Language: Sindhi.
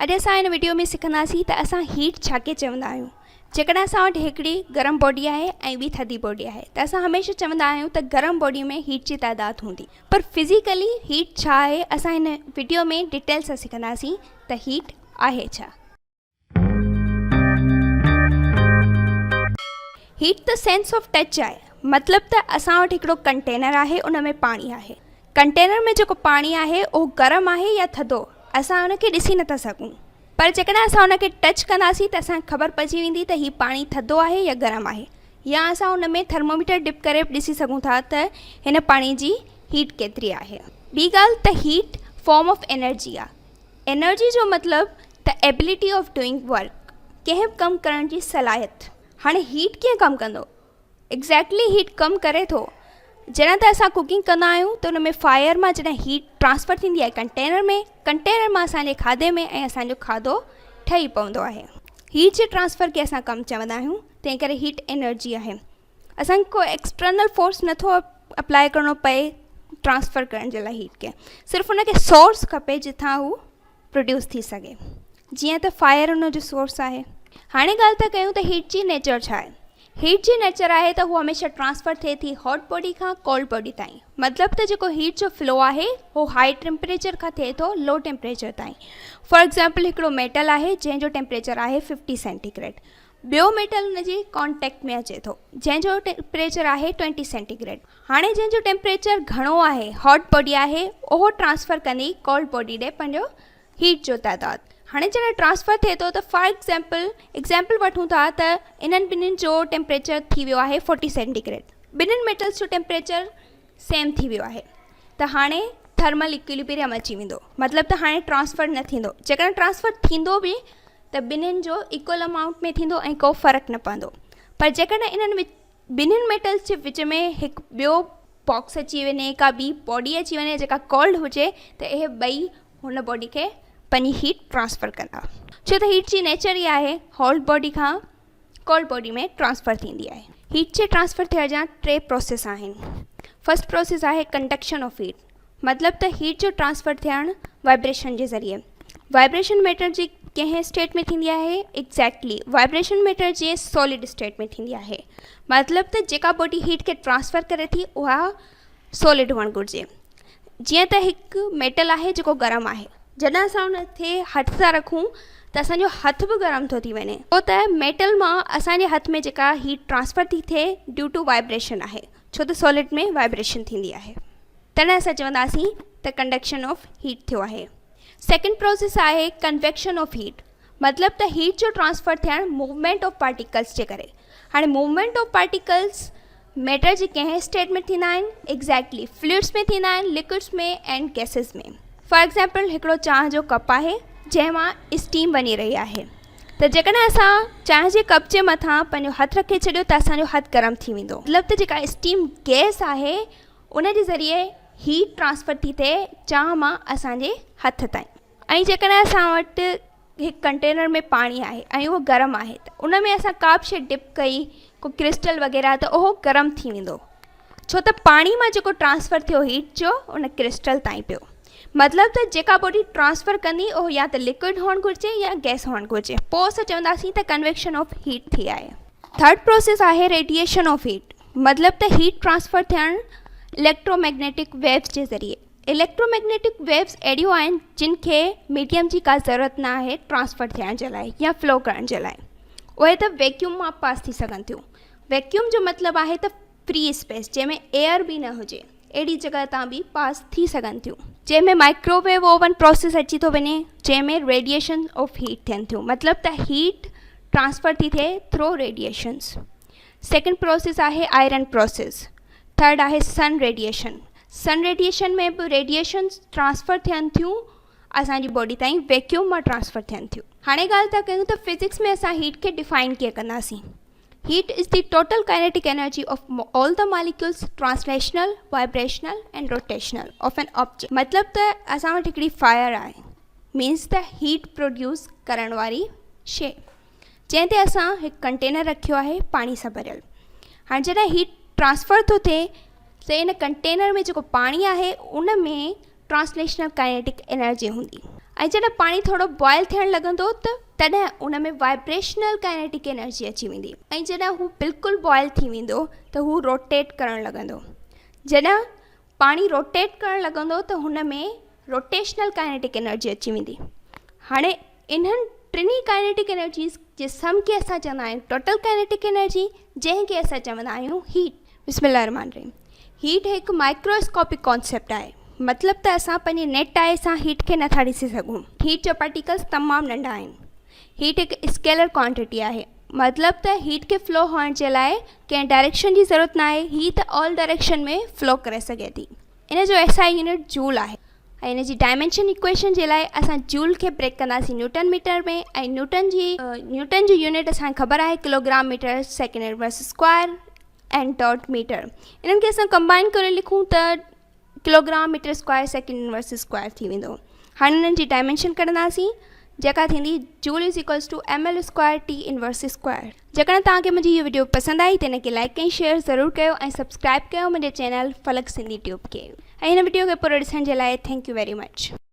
اڄ اسان هن وڊيو ۾ سکنداسين ته اسان هيٽ ڇا کي چوندا آهيون. جيڪڏهن اسان وٽ هڪڙي گرم باڊي آهي ۽ ٻي ٿڌي باڊي آهي ته اسان هميشه چوندا آهيون ته گرم باڊي ۾ هيٽ جي تعداد هوندي پر فزيڪلي هيٽ ڇا آهي اسان هن وڊيو ۾ ڊيٽيل سان سکنداسين ته هيٽ آهي ڇا. هيٽ ته سينس آف ٽچ آهي مطلب ته اسان وٽ هڪڙو ڪنٽينر آهي ان ۾ پاڻي آهي ڪنٽينر ۾ جيڪو پاڻي آهي اهو گرم آهي يا ٿڌو اسان ان کي ڏسي نٿا سگهون پر جيڪڏهن اسان ان کي ٽچ ڪنداسين ته اسان کي خبر پئجي ويندي ته هي پاڻي ٿڌو آهي يا گرم آهي يا اسان ان ۾ ٿرموميٽر ڊپ ڪري به ڏسي سگهون ٿا ته هن پاڻي جي هيٽ ڪيتري آهي. ٻي ڳالهه ته هيٽ فارم آف انرجي آهي انرجي جو مطلب ته ايبلٽي آف ڊوئنگ ورڪ، ڪنهن به ڪم ڪرڻ جي صلاحيت. هاڻي هيٽ ڪيئن ڪم ڪندو؟ ايگزيڪٽلي هيٽ ڪم ڪري ٿو. جڏهن ته اسان ڪوڪنگ ڪندا آهيون ته ان ۾ فائر مان جڏهن هيٽ ٽرانسفر ٿيندي آهي ڪنٽينر ۾، ڪنٽينر مان اسان جي کاڌي ۾ ۽ اسان جو کاڌو ٺهي پوندو آهي. هيٽ جي ٽرانسفر کي اسان ڪم چوندا آهيون تنهن ڪري هيٽ انرجي آهي. اسان کي ڪو ايڪسٽرنل فورس نٿو اپلائي ڪرڻو پئي ٽرانسفر ڪرڻ جي لاء هيٽ کي صرف ان کي سورس کپي جتان هو پروڊيوس ٿي سگهي جيئن ته فائر ان جو سورس آهي. هاڻي ڳالهه ٿا ڪيون ته هيٽ جي نيچر ڇا آهي. هيٽ جي نيچر آهي ته هو هميشه ٽرانسفر ٿئي ٿي هاٽ باڊي کان ڪولڊ باڊي تائين مطلب ته جيڪو هيٽ جو فلو آهي هو هائي ٽيمپريچر کان ٿئي ٿو لو ٽيمپريچر تائين. فار ايگزامپل هڪڙو ميٽل آهي جنهن جو ٽيمپريچر آهي ففٽي سينٽي گريڊ ٻيو ميٽل ان جي ڪانٽيڪٽ ۾ اچي ٿو جنهن جو ٽيمپريچر آهي ٽوئنٽي سينٽي گريڊ. هاڻي جنهن جو ٽيمپريچر گهڻو آهي هاٽ باڊي آهي اهو ٽرانسفر ڪندي ڪولڊ باڊي ڏي پنهنجو هيٽ جو تعداد. هاڻي جڏهن ٽرانسفر ٿئي ٿو ته فار ايگزامپل ايگزامپل وٺون ٿا ته انهن ٻنهين جو ٽيمپريچر ٿي ويو آهي فورٽي سينٽي گريڊ ٻنهين ميٽلس جو ٽيمپريچر سيم ٿي ويو آهي ته هاڻي ٿرمل اڪوليبريم اچي ويندو مطلب ته هاڻي ٽرانسفر نه ٿيندو جيڪڏهن ٽرانسفر ٿيندو به ته ٻنهين جو ايڪول امائونٽ ۾ ٿيندو ۽ ڪو فرق نه پوندو پر جيڪڏهن انهن ٻنهين ميٽلس جي وچ ۾ هڪ ٻيو باڪس اچي وڃي ڪا ٻي باڊي اچي وڃي جيڪا ڪولڊ هجي ته اهي ٻئي هن باڊي کي پنهنجي هيٽ ٽرانسفر ڪندا ڇو ته هيٽ جي نيچر ئي آهي هاٽ باڊي کان ڪولڊ باڊي ۾ ٽرانسفر ٿيندي آهي. هيٽ جي ٽرانسفر ٿيڻ جا ٽي پروسيس آهن. فرسٽ پروسيس آهي ڪنڊڪشن آف هيٽ مطلب ته هيٽ جو ٽرانسفر ٿيڻ وائبريشن جي ذريعي. وائبريشن ميٽر جي ڪنهن اسٽيٽ ۾ ٿيندي آهي ايگزيڪٽلي وائبريشن ميٽر جي سالڊ اسٽيٽ ۾ ٿيندي آهي مطلب ته جيڪا باڊي هيٽ کي ٽرانسفر ڪري ٿي اها سالڊ هئڻ گهرجي. جيئن ته هڪ ميٽل آهي جيڪو گرم آهي جڏهن اسان ان کي هٿ سان رکون ته اسان جو هٿ به گرم ٿو ٿي وڃي ڇو ته ميٽل مان اسان جي هٿ ۾ جيڪا هيٽ ٽرانسفر ٿي ٿئي ڊيو ٽو وائبريشن آهي ڇو ته سالڊ ۾ وائبريشن ٿيندي آهي تڏهن اسان چونداسين ته ڪنڊڪشن آف هيٽ ٿيو آهي. سيڪنڊ پروسيس آهي ڪنويڪشن آف هيٽ مطلب ته هيٽ جو ٽرانسفر ٿيڻ موومينٽ آف پارٽيڪلس جي ڪري. هاڻي موومينٽ آف پارٽيڪلس ميٽر جي ڪنهن اسٽيٽ ۾ ٿيندا آهن ايگزيڪٽلي فلوئڊس ۾ ٿيندا آهن لڪوئڊس ۾ اينڊ گيسز ۾ فار ايگزامپل هڪڙو چانهه جو ڪپ آهي جنهن مان اسٽيم وڃي رهي آهي ته جيڪڏهن اسان چانهه جي ڪپ جي مٿان پنهنجو هٿ رکي ڇڏيو ته اسان جو هٿ گرم ٿي ويندو مطلب ته جيڪا اسٽيم گيس آهي ان جي ذريعي هيٽ ٽرانسفر ٿي ٿئي چانهه مان اسان جي هٿ تائين ۽ جيڪڏهن اسان وٽ هڪ ڪنٽينر ۾ پاڻي آهي ۽ اهو گرم آهي ته ان ۾ اسان ڪا به شيء ڊپ ڪئي ڪو ڪرسٽل وغيره ته اهو گرم ٿي ويندو ڇو ته پاڻي مان جيڪو ٽرانسفر ٿيو هيٽ جو ان ڪرسٽل تائين پيو مطلب ته جيڪا باڊي ٽرانسفر ڪندي اهو يا ته لڪوئڊ هئڻ گهرجي يا گئس هئڻ گهرجي پوء اسان چونداسين ته ڪنويڪشن آف هيٽ ٿي آهي. ٿرڊ پروسيس آهي ريڊيئيشن آف هيٽ مطلب ته هيٽ ٽرانسفر ٿيڻ اليڪٽرو ميگنيٽڪ ويوز جي ذريعي. اليڪٽرو ميگنيٽڪ ويوز اهڙيون آهن جن کي ميڊيم جي ڪا ضرورت نه آهي ٽرانسفر ٿيڻ جي لاء يا فلو ڪرڻ جي لاء اهي ته ويڪيوم مان پاس ٿي سگهن ٿيون ويڪيوم جو مطلب آهي ته فري اسپيس جنهن ۾ ايئر به نه هجي اهڙي جڳهه تان به پاس ٿي سگهن ٿيون جنهن ۾ مائڪروويو اوون پروسيس اچي ٿو وڃي جنهن ۾ ريڊيئيشن آف هيٽ ٿين ٿيون مطلب ته هيٽ ٽرانسفر ٿي ٿئي ٿرو ريڊيئيشنس سيڪنڊ پروسيس آهي آئرن پروسيس ٿرڊ آهي سن ريڊيئيشن سن ريڊيئيشن ۾ به ريڊيئيشنس ٽرانسفر ٿين ٿيون اسان جي باڊي تائين ويڪيوم مان ٽرانسفر ٿين ٿيون. هاڻي ڳالهه ٿا ڪيون ته فزڪس ۾ اسان هيٽ کي ڊفائن ڪيئن ڪنداسين. Heat is the total kinetic energy of all the molecules translational, vibrational and rotational of an object. مطلب ته اسان وٽ هڪڙي فائر آهي مينس ته هيٽ پروڊيوس ڪرڻ واري شي. جنهن تي اسان هڪ ڪنٽينر رکيو آهي پاڻي سان ڀريل. هاڻي جڏهن هيٽ ٽرانسفر ٿو ٿئي ته ان ڪنٽينر ۾ جيڪو پاڻي آهي ان ۾ ٽرانسليشنل ڪائنيٽڪ انرجي هوندي. ۽ جڏهن پاڻي ٿورو بوائل ٿيڻ لڳندو ته تڏهن ان ۾ وائبريشنل ڪائنيٽڪ انرجي اچي ويندي ۽ جڏهن هو بلڪل بوائل ٿي ويندو ته هو روٽيٽ ڪرڻ لڳندو. جڏهن پاڻي روٽيٽ ڪرڻ لڳندو ته هن ۾ روٽيشنل ڪائنيٽڪ انرجي اچي ويندي. هاڻي انهن ٽنهي ڪائنيٽڪ انرجيز جي سم کي اسان چوندا آهيون ٽوٽل ڪائنيٽڪ انرجي جنهن کي اسان چوندا آهيون هيٽ. بسم الله الرحمٰن الرحيم هيٽ هڪ مائڪرواسڪوپڪ ڪانسيپٽ آهي مطلب ته اسان پنهنجي نيٽ آئي سان هيٽ کي نٿا ڏسي سگهون. هيٽ جا پارٽيڪلز تمام ننڍا آهن. هيٽ هڪ اسڪيلر ڪوانٽيٽي آهي مطلب ته هيٽ کي فلو هئڻ جي لاء ڪنهن ڊائريڪشن جي ضرورت ناهي هي ته آل ڊائريڪشن ۾ فلو ڪري سگهي ٿي. ان جو ايس I unit جول آهي ۽ ان جي ڊائمينشن ايڪويشن جي لاء اسان جول کي بريڪ ڪنداسين نيوٽن ميٽر ۾ ۽ نيوٽن جي نيوٽن جي يونٽ اسان کي خبر آهي kilogram metre second inverse square ۽ dot metre انهن کي اسان ڪمبائن ڪري لکون ته kilogram metre square second inverse square ٿي ويندو. هاڻي انهن جي ڊائمينشن ڪڍنداسين جيڪا ٿيندي joule is equals to M L square T inverse square. جيڪڏهن توهان کي منهنجي هي وڊيو پسند آئي ته ان کي لائڪ ۽ شيئر ضرور ڪيو ۽ سبسڪرائب ڪيو منهنجي چينل فلڪ سنڌي ٽيوب کي ۽ هن وڊيو کي پورو ڏسڻ جي لاء thank you very much.